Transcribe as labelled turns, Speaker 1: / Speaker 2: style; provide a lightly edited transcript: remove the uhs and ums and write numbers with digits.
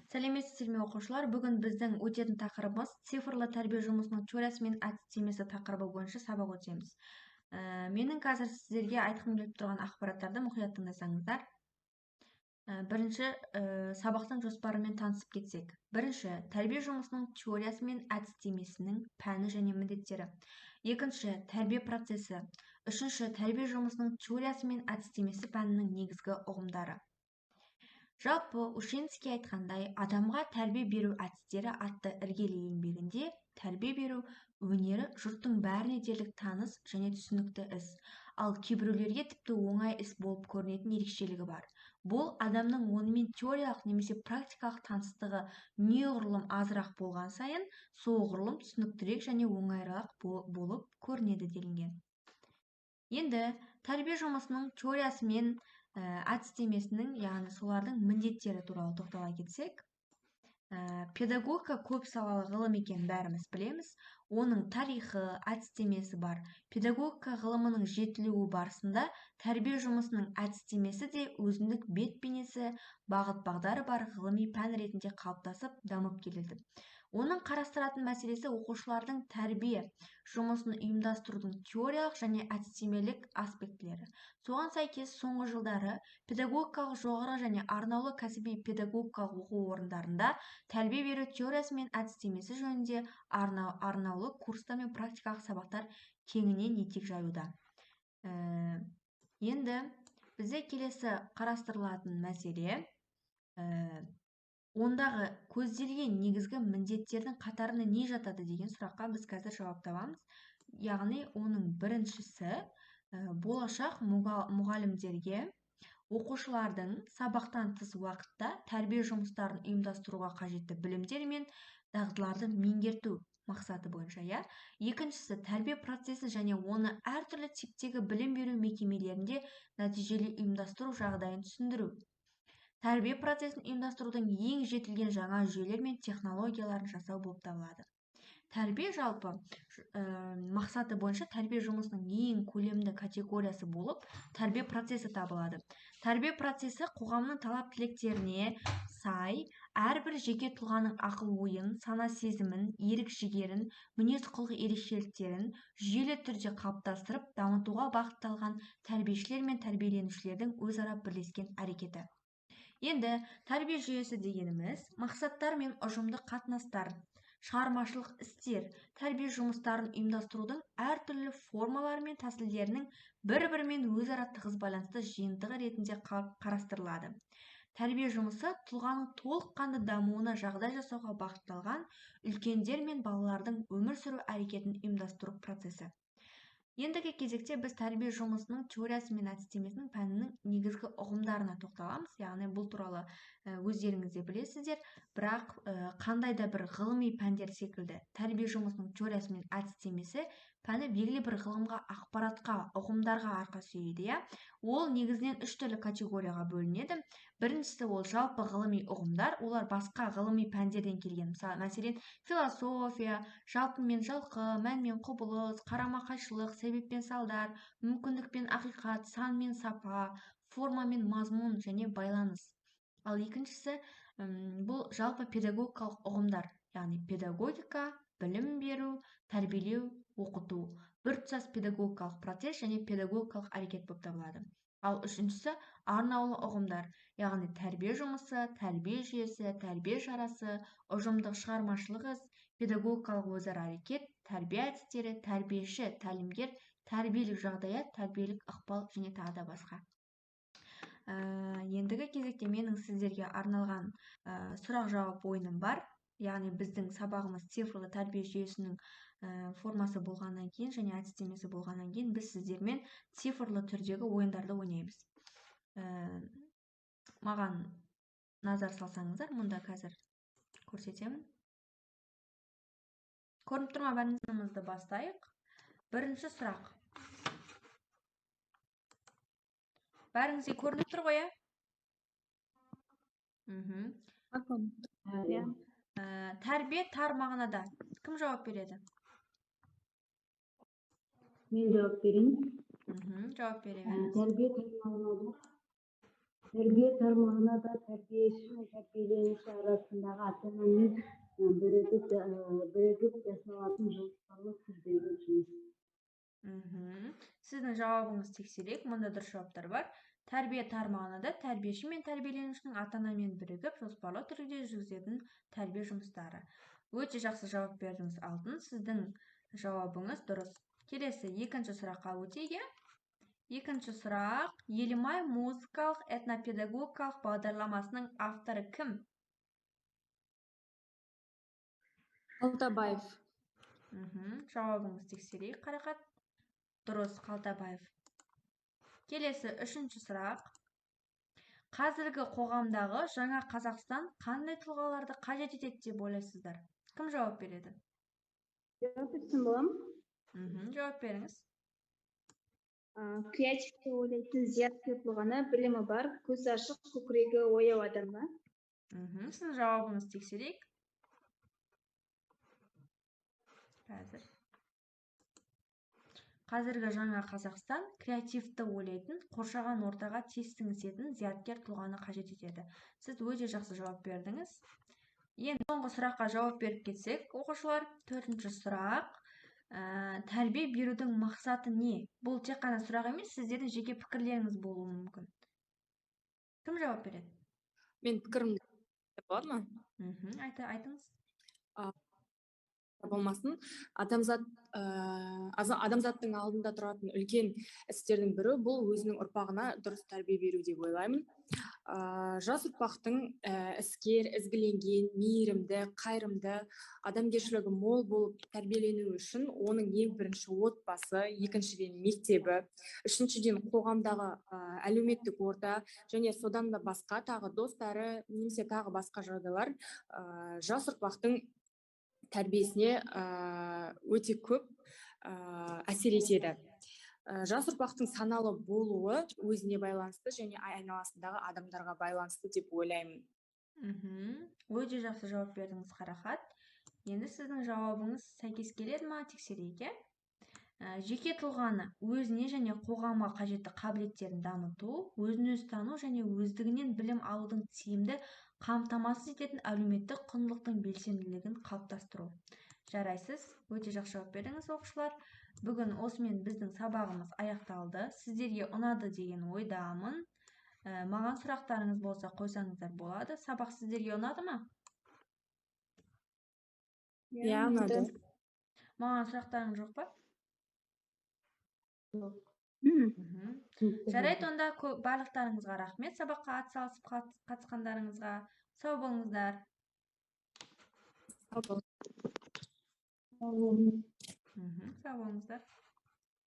Speaker 1: Сәлеметсіздер ме, оқушылар? Бүгін біздің өтетін тақырыбымыз цифрлы тәрбие жұмысының теориясы мен әдістемесі тақырыбы бойынша сабақ өтеміз. Менің қазір сіздерге айтқым келіп тұрған ақпараттарды мұқият тыңдасаңыздар. Бірінші, сабақтың жоспарымен танысып кетсек. Бірінші, тәрбие жұмысының теориясы мен әдістемесінің пәні және міндеттері. Екінші, тәрбие процесі. Үшінші, тәрбие жұмысының теориясы мен әдістемесі пәнінің негізгі ұғымдары. Жалпы, Ушинский айтқандай, адамға тәрбие беру әдістері атты іргелі еңбегінде тәрбие беру өнері жұрттың бәріне дерлік таныс және түсінікті іс, ал кейбіреулерге тіпті оңай іс болып көрінетін ерекшелігі бар. Бұл адамның онымен теориялық немесе практикалық таныстығы неғұрлым азырақ болған сайын, соғұрлым түсініктірек және оңайырақ болып көрінеді делінген. Енді тәрбие жұмысының теориясы мен әдістемесінің, яғни солардың міндеттері туралы тоқтала кетсек, педагогика көп салалы ғылым екенін бәріміз білеміз. Оның тарихы, әдістемесі бар. Педагогика ғылымының жетілуі барысында тәрбие жұмысының әдістемесі де өзіндік бет-бейнесі, бағыт-бағдары бар ғылыми пән ретінде қалыптасып, дамып келеді. Оның қарастыратын мәселесі оқушылардың тәрбие жұмысын ұйымдастырудың теориялық және әдістемелік аспектілері. Соған сәйкес соңғы жылдары педагогикалық жоғары және арнаулы кәсіби педагогикалық оқу орындарында тәрбие беру теориясы мен әдістемесі жөнінде арнаулы курстар мен практикалық сабақтар кеңінен етек жаюда. Енді бізде келесі қарастырылатын мәселе, ондағы көзделген негізгі міндеттердің қатарына не жатады деген сұраққа біз қазір жауап табамыз. Яғни оның біріншісі, болашақ мұғалімдерге оқушылардың сабақтан тыс уақытта тәрбие жұмыстарын ұйымдастыруға қажетті білімдер мен дағдыларды меңгерту мақсаты бойынша, иә. Екіншісі, тәрбие процесін және оны әртүрлі типтегі білім беру мекемелерінде нәтижелі ұйымдастыру жағдайын түсіндіру. Тәрбие процесін ұйымдастырудың ең жетілген жаңа жүйелер мен технологияларын жасау болып табылады. Тәрбие жалпы мақсаты бойынша тәрбие жұмысының ең көлемді категориясы болып, тәрбие процесі табылады. Тәрбие процесі қоғамның талап-тілектеріне сай әрбір жеке тұлғаның ақыл-ойын, сана-сезімін, ерік-жігерін, мінез-құлық ерекшеліктерін жүйелі түрде қалыптастырып, дамытуға бағытталған тәрбиешілер мен тәрбиеленушілердің өзара бірлескен әрекеті. Енді тәрбие жүйесі дегеніміз мақсаттар мен ұжымдық қатынастар, шығармашылық істер, тәрбие жұмыстарын ұйымдастырудың әртүрлі формалары мен тәсілдерінің бір-бірімен өзара тығыз байланысты жиынтығы ретінде қарастырылады. Тәрбие жұмысы тұлғаның толыққанды дамуына жағдай жасауға бағытталған үлкендер мен балалардың өмір сүру әрекетін ұйымдастыру процесі. Ендігі кезекте біз тәрбие жұмысының теориясы мен әдістемесінің пәнінің негізгі ұғымдарына тоқталамыз. Яғни бұл туралы өздеріңіз де білесіздер, бірақ қандай да бір ғылыми пәндер секілді тәрбие жұмысының теориясы мен әдістемесі пәні белгілі бір ғылымға, ақпаратқа, ұғымдарға арқа сүйейді, иә. Ол негізінен үш түрлі категорияға бөлінеді. Біріншісі ол жалпы ғылыми ұғымдар, олар басқа ғылыми пәндерден келген. Мысалы, мәселен, философия, жалпы мен жалқы, мән мен құбылыс, қарама-қайшылық, себеп пен салдар, мүмкіндік пен ақиқат, сан мен сапа, форма мен мазмұн және байланыс. Ал екіншісі, бұл жалпы педагогикалық ұғымдар, яғни педагогика, білім беру, тәрбиелеу, оқыту, біртұтас педагогикалық процесс және педагогикалық әрекет болып табылады. Ал үшіншісі арнаулы ұғымдар, яғни тәрбие жұмысы, тәрбие жүйесі, тәрбие шарасы, ұжымдық шығармашылық іс, педагогикалық өзара әрекет, тәрбие әдістері, тәрбиеші, тәлімгер, тәрбиелік жағдаят, тәрбиелік ықпал және тағы да басқа. Ендігі кезекте менің сіздерге арналған сұрақ-жауап ойыным бар. Яғни біздің сабағымыз цифрлы тәрбие жүйесінің формасы болғаннан кейін және әдістемесі болғаннан кейін біз сіздермен цифрлы түрдегі ойындарды ойнаймыз. Маған назар салсаңыздар, мұнда қазір көрсетемін. Көрініп тұр ма? Бәрімізді бастайық. Бірінші сұрақ. Бәріңізге көрініп тұр ғой, иә?
Speaker 2: Иә.
Speaker 1: Тәрбие тар мағынада. Кім жауап береді?
Speaker 2: Мен жауап берейін.
Speaker 1: Жауап бере беріңіз.
Speaker 2: Тәрбие тар мағынада. Тәрбие тар мағынада тәрбиеші мен тәрбиеленуші арасындағы
Speaker 1: Сіздің жауабыңызды тексерейік. Мұнда дұрыс жауаптар бар. Тәрбие тармағында тәрбиеші мен тәрбиеленушінің ата-анамен бірігіп жоспарлы түрде жүргізетін тәрбие жұмыстары. Өте жақсы жауап бердіңіз, Алтын. Сіздің жауабыңыз дұрыс. Келесі екінші сұраққа өтейік. Екінші сұрақ. Елімай музыкалық этнопедагогикалық бағдарламасының авторы кім?
Speaker 2: Қалтабаев.
Speaker 1: Жауабыңызды тексерейік, Қарақат. Дұрыс, Қалтабаев. Келесі үшінші сұрақ. Қазіргі қоғамдағы жаңа Қазақстан қандай тұлғаларды қажет етеді деп ойлайсыздар? Кім жауап береді?
Speaker 2: Жауап берсем бола ма?
Speaker 1: Жауап беріңіз.
Speaker 2: Креативті ойлайтын, зияткер тұлғаны, білімі бар, көзі ашық, көкірегі ояу адам ба?
Speaker 1: Сіздің жауабыңызды тексерейік. Қазір. Қазіргі жаңа Қазақстан креативті ойлайтын, қоршаған ортаға тез сіңісетін зияткер тұлғаны қажет етеді. Сіз өте жақсы жауап бердіңіз. Енді соңғы сұраққа жауап беріп кетсек, оқушылар, төртінші сұрақ. Тәрбие берудің мақсаты не? Бұл тек қана сұрақ емес, сіздердің жеке пікірлеріңіз болуы мүмкін. Кім жауап береді?
Speaker 3: Мен пікірімді болады ма?
Speaker 1: Айтыңыз.
Speaker 3: Болмасын. Адамзаттың алдында тұратын үлкен істердің бірі бұл өзінің ұрпағына дұрыс тәрбие беру деп ойлаймын. Жас ұрпақтың іскер, ізгіленген, мейірімді, қайырымды, адамгершілігі мол болып тәрбиеленуі үшін оның ең бірінші отбасы, екіншіден мектебі, үшіншіден қоғамдағы әлеуметтік орта және содан да басқа тағы достары немесе тағы басқа жағдайлар жас ұрпақтың тәрбиесіне өте көп әсер етеді. Жас ұрпақтың саналы болуы өзіне байланысты және айналасындағы адамдарға байланысты деп ойлаймын.
Speaker 1: Өте жақсы жауап бердіңіз, Қарақат. Енді сіздің жауабыңыз сәйкес келеді ма, тексерейік, иә? Жеке тұлғаны өзіне және қоғамға қажетті қабілеттерін дамыту, өзін-өзі тану және өздігінен білім алудың тиімді қамтамасыз ететін әлеуметтік құндылықтың белсенділігін қалыптастыру. Жарайсыз, өте жақсы жауап бердіңіз, оқушылар. Бүгін осымен біздің сабағымыз аяқталды. Сіздерге ұнады деген ойдамын. Маған сұрақтарыңыз болса қойсаңыздар болады. Сабақ сіздерге ұнады ма?
Speaker 3: Иә, ұнады.
Speaker 1: Маған сұрақтарыңыз жоқ па?
Speaker 2: Жоқ.
Speaker 1: Жарайды, онда барлықтарыңызға рахмет сабаққа атсалысып қатысқандарыңызға. Сау болыңыздар.
Speaker 3: Сау болыңыз.
Speaker 1: Сау болыңыздар.